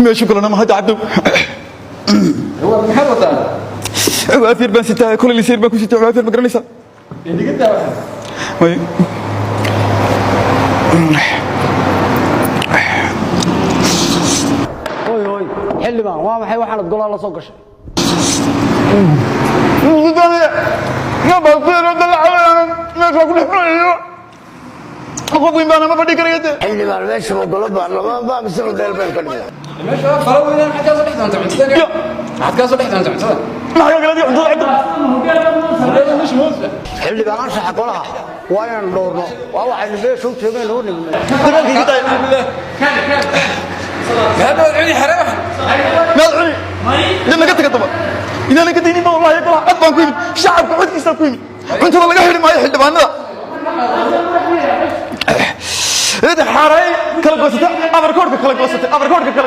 Meeshu kalena ma hadda cabdow. Maxaad wadaa? Cuwaafir baan sitaa, kolay liseer baan ku sitaa. Cuwaafir ma garanaysaa? Dhigiddaa waxaa. Way. Hoy hoy, xildhibaan, waa maxay waxaanad golaha la soo gashay? Qof weyn baana, ma fadhi karaya dee. Xildhibaan, meesha ma golo baarlamaan baa mise hudheel baan ka dhigaa? Meesha waa fara weynaan. Maxaad kaa soo dhex doonta cuntada? Ya. Maxaad kaa soo dhex doonta cuntada? Maxaa kala cuntada, cabdo? Hudheelada meesha ma hoosla. Xildhibaan, anshaxa golaha waa inaan dhowrno. Waa waxaynu meesha u joogaynu u nimnay. Dagaalkii ka tahay. Hadda waad cuni xare waxan. Maad cuni dee, naga taga daba inaanan ka daynin ba. Wallahi golaha cod baan ku yimid, shacabka codkiisaa ku yimid. Cuntada laga xidhi maayo xildhibaanada. Xaaray kala goosatay, abarkoodhka kala goosatay, abarkoodhka kala.